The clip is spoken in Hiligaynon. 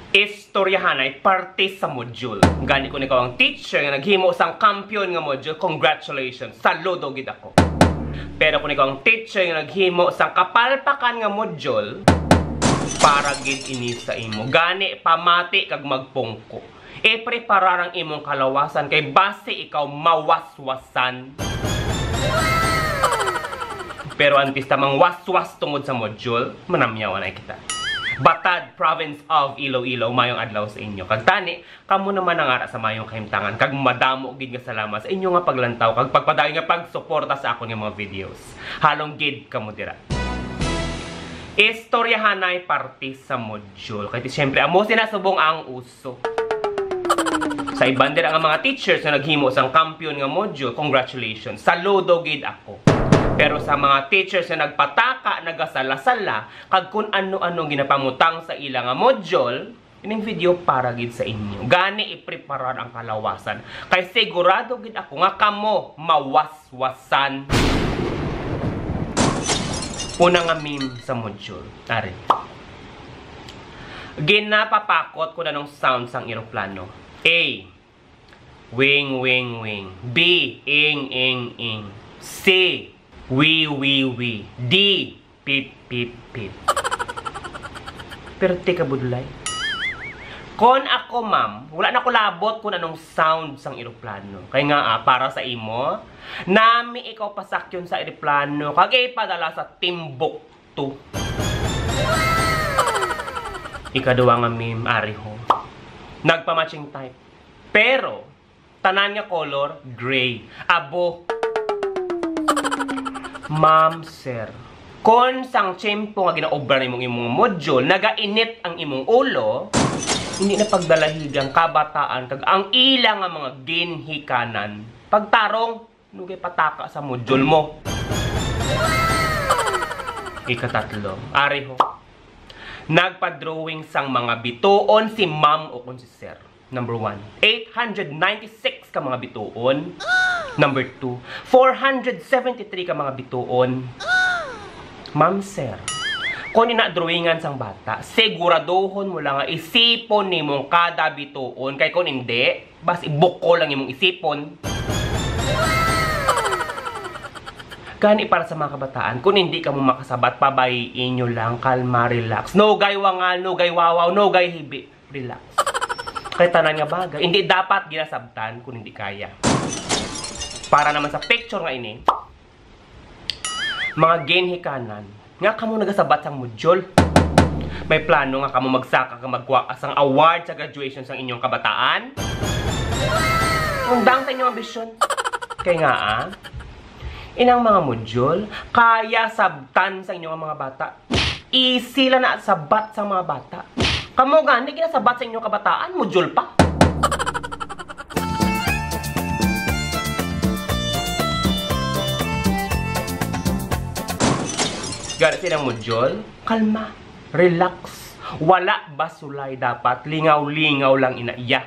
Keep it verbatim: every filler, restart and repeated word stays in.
Istoryahanay parte sa module. Gani, kung ikaw ang teacher nga naghimo sang kampiyon nga module, congratulations, saludo gid ako. Pero kung ikaw ang teacher nga naghimo sang kapalpakan nga module, para gid ini sa imo. Gani, pamati kag magpungko. Ipreparar ang imong kalawasan kay basi ikaw mawaswasan. Pero antes ta mangwaswas tungod sa module, manamyaw anay kita. Batad, Province of Iloilo, mayong adlaw sa inyo. Kag tani, kamo naman ang ara sa mayong kahimtangan, kag madamo gid nga salamat sa inyo nga paglantaw kag pagpadayon nga pagsuporta sa akon nga mga videos. Halong gid kamo dira. Istoryahanay parte sa module. Kay siyempre, amo sina subong ang uso. Sa iban dira nga mga teachers nga naghimo sang kampiyon nga module, congratulations. Saludo gid ako. Pero sa mga teachers nga nagpataka, nagasala-sala, kag kun ano-ano ginapamutang sa ila nga module, ining video para gid sa inyo. Gani, ipreparar ang kalawasan. Kay sigurado gid ako nga kamo mawaswasan. Una nga meme sa module. Ari. Ginapapakot kung anong sound sang eroplano. A. Wing, wing, wing. B. Ing, ing, ing. C. Wi, wi, wi. D. Pip, pip, pip. Pero teka, budlay. Kon ako, ma'am, wala na ko labot kung anong sound sang eroplano. Kay nga, ah, para sa imo, nami ikaw pasakyon sa eroplano, kag ipadala sa Timbuktu. Ikaduha nga meme, ari ho. Nagpa-matching type. Pero, tanan nga color, gray. Abo. Ma'am, sir, kon sang tiyempo nga ginaobra nimo ang imong module, nagainit ang imong ulo, hindi na pagdalahigang kabataan kag ang ila nga mga ginhikanan. Pagtarong, nugay pataka sa module mo. Ikatatlo, ari ho. Nagpa-drawing sang mga bituon si ma'am o kon si sir. Number one, eight hundred ninety-six ka mga bituon. Number two, four hundred seventy-three ka mga bituon. Ma'am, sir, kung ina-drawingan sang bata, siguraduhon mo lang nga isipon nimong kada bituon. Kay kung hindi, basi bukol ang imong isipon. Gani para sa mga kabataan, kung hindi kamo makasabat, pabayai nyo lang, kalma, relax. No gay wangal, no gay wawaw, no gay hibi. Relax. Kay tanan nga bagay, hindi dapat ginasabtan kung hindi kaya. Para naman sa picture nga ini, mga ginhikanan, nga kamo nagasabat sang module. May plano nga kamo magsaka ka magkuha sang award sa graduation sang inyong kabataan? Undang sa inyong ambisyon. Kay nga, ah, inang mga module, kaya sabtan sa inyong mga bata. Easy lang na sabat sa mga bata. Kamo gani ginasabat sa inyong kabataan, module pa. Gani silang module, kalma, relax. Wala basulay dapat, lingaw-lingaw lang ina iya.